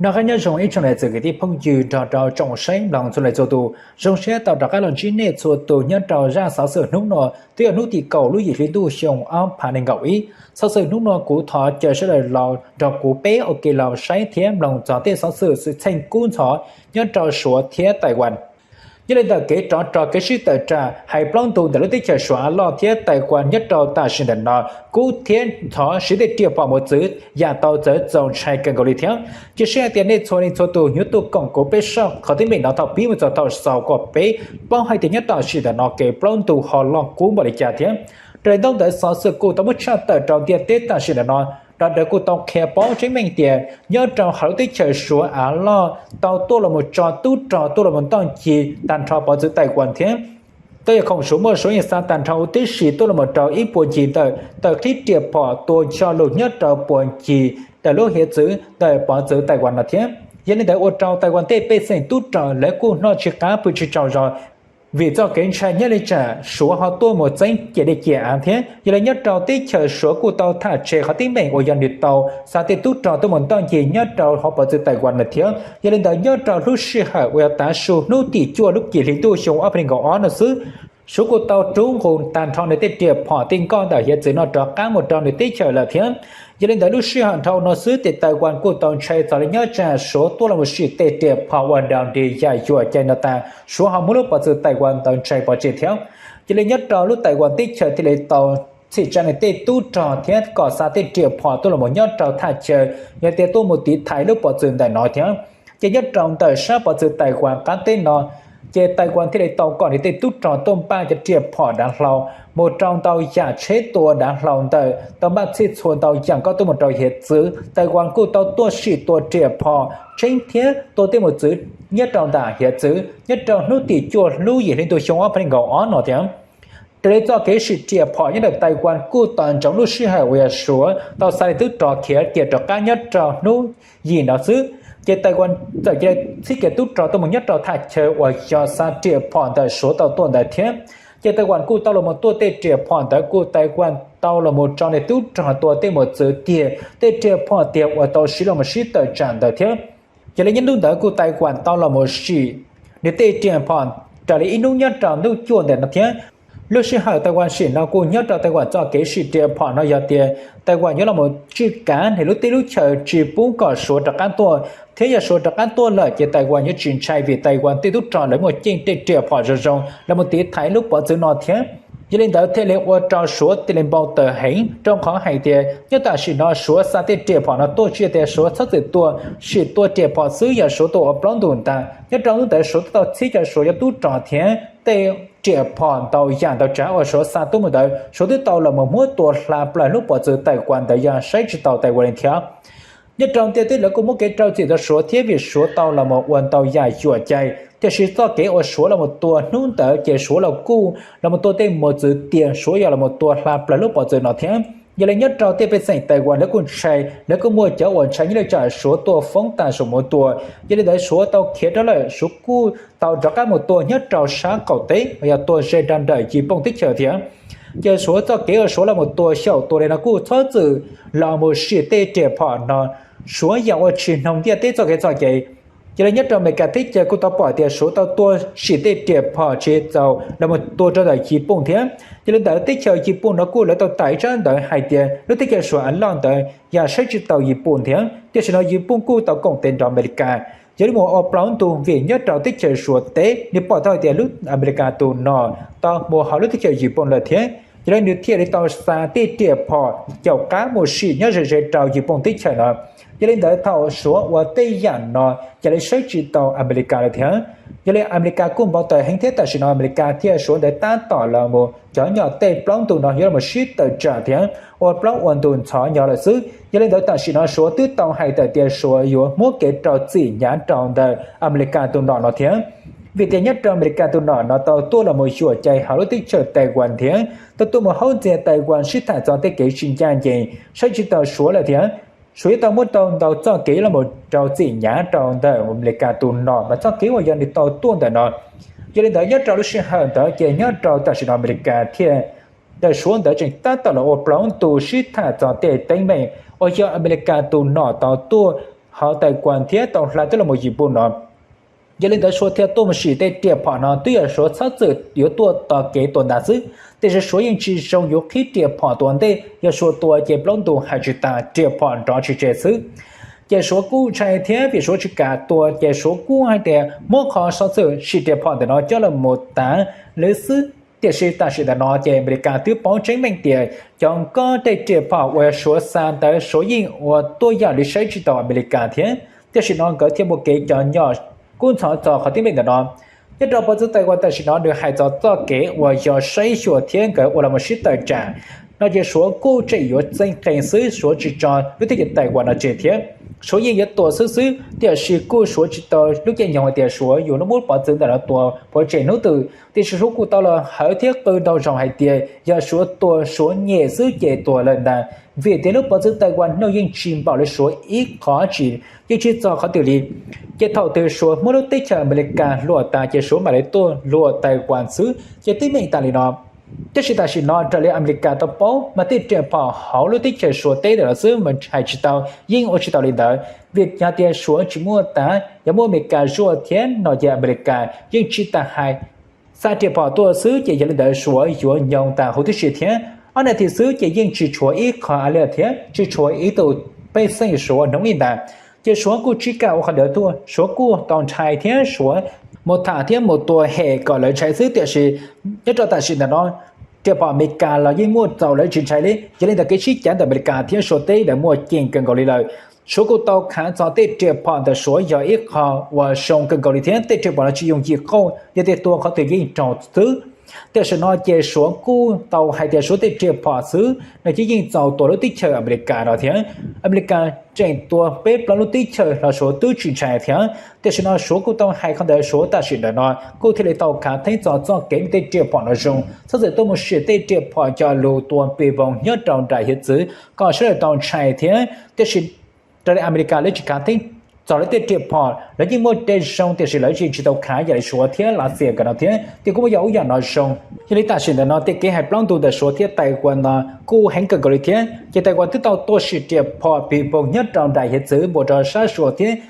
Noj qab nyob zoo ib tsoom niam txiv kwv tij phooj ywg nrog rau tsoom saib mloog txhua leej txhua tus. Zoo siab tau rov qab los ntsib nej txhua tus nyob rau zaj xov xwm hnub no, twb yog hnub tim kaum lub yim hli ntuj xyoo ob phav nees nkaum ib. Xov xwm hnub no kuv thov caw sawv daws los nrog kuv peb ua ke los saib thiab mloog txog tej xov xwm xwm txheej kub ntxhov nyob rau Suav thiab Taiwan. Nyob li ntawm kev rov rog kev sib tawm tsam hais plaub ntug ntawm lub teb chaws Suav av loj thiab Taiwan nyob rau tam sim ntawm no kub thiab ntxhov siv tej riam phom mus txwv yam tau txawv txaus ntshai kawg nkaus li thiab. Cia siab hais tias nej txhua leej txhua tus yuav tuaj koom kuv peb soj qhov teeb meem no thaum pib mus txog thaum xaus kom peb paub hais tias nyob tam sim ntawm no kev plaub ntug ho loj kub npaum li cas thiab. Raws li ntaub ntawv xov xwm kuj tau muab tshaj tawm rau ntiaj teb tam sim ntawm no, raws li kuj tau qhia paub tseeb meej tias nyob rau hauv lub teb chaws Suav av loj tau tuaj los mus tso tub rog tuaj los mus ntoj ncig tag nrho pov txwv Taiwan thiab. Tau yog khoom Suav muaj Suav yeej xa tag nrho huv tib si tuaj los mus rau ib puas ncig ntawm tawm qhib riam phom tua cog lus nyob rau puas ncig ntawm lub hiav txwv ntawm pov txwv Taiwan no thiab. Yog li ntawd ua rau Taiwan tej pej xeem tub rog lawv kuj noj tsis qab pw tsis tsaug zog, vim txoj kev ntshai nyob li tsam Suav ho tuaj mus txeeb ciam dej ciam av thiab. Yog li nyob rau teb chaws Suav kuj tau tham tseg qhov teeb meem uas yog nws tau xa tej tub rog tuaj mus ntoj ncig nyob rau hauv pov txwv Taiwan no thiab. Yog li ntawd nyob rau lub sij hawm uas yog tav su hnub tim cuaj lub yim hli ntuj xyoo ob phav nees nkaum ob no xwb, Suav kuj tau rub nqus tag nrho nws tej riam phom tej nkoj ntawm hiav txwv no rov qab mus rau nws teb chaws lawm thiab. Yog li ntawd lub sij hawm dhau no xwb ces Taiwan kuj tau ntshai txog li nyob tsam Suav tuaj los mus sim tej riam phom uas nraus nrig yam yuam cai no tas, Suav ho muab lub pov txwv Taiwan ntawd ntshai pov tseg thiab. Yog li nyob rau lub Taiwan teb chaws thiaj li tau txhim tsa nws tej tub rog thiab kom xa tej riam phom tuaj los mus nyob rau thaj chaw, yog tias tuaj mus tiv thaiv lub pov txwv ntawm no thiab. Ces nyob rau ntawm sab pov txwv Taiwan qab teb no, ces Taiwan thiaj li tau kom nws tej tub rog tuaj npaj cov riam phom dav hlau mus rau ntau yam tsheb tua dav hlau ntawm tau npaj txhij txhua ntau yam nkoj tuaj mus rau hiav txwv. Taiwan kuj tau tuaj sim tua riam phom tsheb thiab tua tej mus txwv nyob rau ntawm hiav txwv nyob rau hnub tim cuaj lub yim hli ntuj xyoo ob phav nees nkaum ob no thiab. Raws li txoj kev sim riam phom nyob ntawm Taiwan kuj tos ntsoov lub sij hawm uas yog Suav tau xa li tub rog khiav kiag rov qab nyob rau hnub yim no xwb, ces Taiwan txawm cia li txhib kiag tub rog tuaj mus nyob rau thaj chaw uas yog xa riam phom ntawm Suav tau tuaj ntawd thiab. Ces Taiwan kuj tau los mus tuaj tej riam phom ntawd kuj Taiwan tau los mus tso nws tub rog tua tej mus txwv tiag tej riam phom tiag uas tau siv los mus sib tawm tsam ntawd thiab. Yog li nyob hnub ntawd kuj Taiwan tau los mus sim nws tej riam phom raws li ib hnub nyob rau hnub cuaj ntawm no thiab. Lub sij hawm Taiwan sim no kuj nyob rau Taiwan txoj kev sim riam phom no yog tias Taiwan yuav los mus tswj kav nws lub teb lub chaw tsis pub kom Suav rov qab tuaj, thiab yog Suav rov qab tuaj lawm ces Taiwan yuav tsis ntshai vim Taiwan tej tub rog lawv muaj ceej tej riam phom zoo zoo los mus tiv thaiv lub pov txwv no thiab. Yog li ntawd thiaj li ua rau Suav thiaj li npau taws heev rau qhov hais tias nyob tam sim no Suav xa tej riam phom no tuaj tsis yog tias Suav txhob txwm tua, sim tua riam phom xwb yog Suav tua ua plaub ntug ntag. Nyob rau hnub ntawd Suav twb tau txhib cov Suav cov tub rog thiab tej riam phom ntau yam ntau tsav uas Suav xa tuaj mus ntawd Suav twb tau los mus muab tua hla plaws lub pov txwv Taiwan ntawd yog saib tsis taus Taiwan li thiab. Nyob rau ntiaj teb lawv kuj muab kev rau txim rau Suav thiab vim Suav tau los mus ua ntau yam yuam cai, tiam sis txoj kev uas Suav los mus tua hnub ntawd ces Suav los kuj los mus tua tej mus txwv tiag, Suav yog los mus tua hla plaws lub pov txwv no thiab. Yog li nyob rau tej pej xeem Taiwan lawv kuj ntshai, lawv kuj muaj cov uas ntshai nyob li tsam Suav tua foob tas Suav mus tua. Yog li ntawd Suav tau khiav rov lawm, Suav kuj tau rov qab mus tua nyob rau sab qaum teb uas yog tua ze rau ntawm Yiv Pooj teb chaws thiab. Ces Suav txoj kev uas Suav los mus tua xyaum tua li no kuj txhob txwm los mus sim tej riam phom no, Suav yam ua tsis noog ntiaj teb txoj kev txoj cai. Yog li nyob rau Amelikas teb chaws kuj tau pom tias Suav tau tuaj sim tej riam phom tsis txaus los mus tua rau ntawm Yiv Pooj thiab. Yog li ntawd teb chaws Yiv Pooj no kuj lawv tau tawm ib tsab ntawv hais tias lub teb chaws Suav av loj ntawd yog saib tsis taus Yiv Pooj thiab, tiam sis no Yiv Pooj kuj tau koom tes nrog Amelikas. Yog li mus ua plaub ntug vim nyob rau teb chaws Suav teb nws pom tau hais tias lub Amelikas tus nom tau mus hauv lub teb chaws Yiv Pooj lawm thiab, yog li nws thiaj li tau xa tej riam phom caum qab mus sim nyob ze ze rau Yiv Pooj teb chaws no. Yog li ntawd thaum Suav ua tej yam no ces lawv saib tsis taus Amelikas lawm thiab. Yog li Amelikas kuj npau taws heev thiab tam sim no Amelikas thiab Suav ntawd tab tom los mus cov nyom tej plaub ntug no yuav los sib tawm tsam thiab ua plaub ua ntug ntxhov nyo lawm xwb. Yog li ntawd tam sim no Suav twb tau hais tawm tias Suav yuav muab kev rau txim hnyav rau ntawm Amelikas tus nom no thiab. Vim tias nyob rau Amelikas tus nom no tau tuaj los mus yuam cai hauv lub teb chaws Taiwan thiab tau tuaj mus haub ntxias Taiwan sib tham txog tej kev tsis ncaj ncees, saib tsis taus Suav lawm thiab. Suav yuav tau muab rau ntau txoj kev los mus rau txim hnyav rau ntawm Amelikas tus nom mas txoj kev uas yog nws tau tuaj ntawm no. Yog li ntawd nyob rau lub sij hawm ntawd ces nyob rau tam sim no Amelikas thiab ntawm Suav ntawd tseem tab tom los ua plaub ntug sib tham txog tej teeb meem uas yog Amelikas tus nom tau tuaj hauv Taiwan thiab tau hla twb los mus yim npuj no. Yog li ntawd Suav thiaj tuaj mus sim tej riam phom no twb yog Suav txhob txwm yuav tuaj tos kev tua ntag xwb, tiam sis Suav yeej tsis zoo yuav qhib riam phom tua ntej, yog Suav tua ces plaub ntug hais tsis tas, riam phom nrov tsis tseg xwb. Ces Suav kuj ntshai thiab vim Suav tsis kam tua ces Suav kuj hais tias muab qhov xov xwm sim riam phom ntawm no coj los mus tav lawv xwb. Tiam sis tam sim ntawm no ces Amelikas twb paub tseeb meej tias cov nkob tej riam phom uas Suav xa ntawd Suav yeej ua tuaj yam li saib tsis taus Amelikas thiab. Tam sim no nkawd thiaj muaj kev cov nyom kub ntxhov txog qhov teeb meem ntawm no. Nyob rau pov txwv Taiwan tam sim no nws hais txog txoj kev uas yog saib xyuas thiab nkawd ua los mus sib tawm tsam no ces Suav kuj tseem yuav txeeb qees xwb, Suav tsis tso lub teb chaws Taiwan no tseg thiab. Suav yeej yuav tua xwb xwb, tiam sis kuj Suav tsis tau lub caij nyoog hais tias Suav yuav muab pov txwv ntawm no tua puav tsev hnub twg, tiam sis Suav kuj tau los hawv thiab qw ntau zaus hais tias yog Suav tua Suav nyem xwb ces tuag lawm ntag, vim tias lub pov txwv Taiwan no yeej tsis npaum li Suav ib qho tsis, yeej tsis txog qhov twg li. Ces thaum twg Suav muab lub teb chaws Amelikas luam tas ces Suav mam li tuaj luam Taiwan xwb, ces teeb meem tas li no. Tab sis tam sim no raws li Amelikas tau paub mas tej riam phom hauv lub teb chaws Suav teb ntawm no xwb mas hais tsis tau, yeej ua tsis tau li ntawd, vim yog tias Suav tsis muaj tas, yog muaj Amelikas zuaj thiab no ces Amelikas yeej tsis tas hais, xa riam phom tuaj xwb ces yog li ntawd Suav yuav nyoog tas huv tib si thiab. Ob nas this xwb ces yeej tsis tshuav ib qho a liaj thiab tsis tshuav ib tug pej xeem Suav hnub li ntawd. Ces Suav kuj tsis kam ua qhov ntawd tuaj, Suav kuj tau ntshai thiab Suav mus tham thiab mus tua hem kom lawv ntshai xwb, tiam sis nyob rau tam sim ntawm no riam phom Amelikas los yeej muaj txaus lawv tsis ntshai li. Yog li ntawd kev sib cav ntawm Amelikas thiab Suav teb lawv muaj ceem kawg nkaus li lawm. Suav kuj tau khav txog tej riam phom ntawm Suav yog ib qho uas zoo kawg nkaus li thiab tej riam phom no tsis yooj yim qauj, yog tias tua qhov twg yeej raug xwb. Tam sim no ces Suav kuj tau hais tias Suav tej riam phom xwb no ces yeej txaus tua lub teb chaws Amelikas no thiab. Amelikas tseem tua peb plaub lub teb chaws los Suav twb tsis ntshai thiab. Tam sim no Suav kuj tau hais qhov ntawd, Suav tam sim ntawm no kuj thiaj li tau khav theeb txog txoj kev muaj tej riam phom no zoo, txhob txwm tuaj mus sim tej riam phom coj lug tua pis voos nyob rau nram hiav txwv kom sawv daws tau ntshai thiab. Tiam sis raws li Amelikas lawv tsis khav theeb txog lawv tej riam phom, lawv yeej muaj tej zoo, tiam sis lawv yeej tsis tau khav yam li Suav thiab Lav Xias nkawd no thiab, ces kuj muaj yog ub yam no zoo. Yog li tam sim ntawm no tej kev hais plaub ntug ntawm Suav thiab Taiwan no kuj heev kawg nkaus li thiab, ces Taiwan twb tau tuaj sim riam phom pis voos nyob rau nram hiav txwv npuas rau sab Suav thiab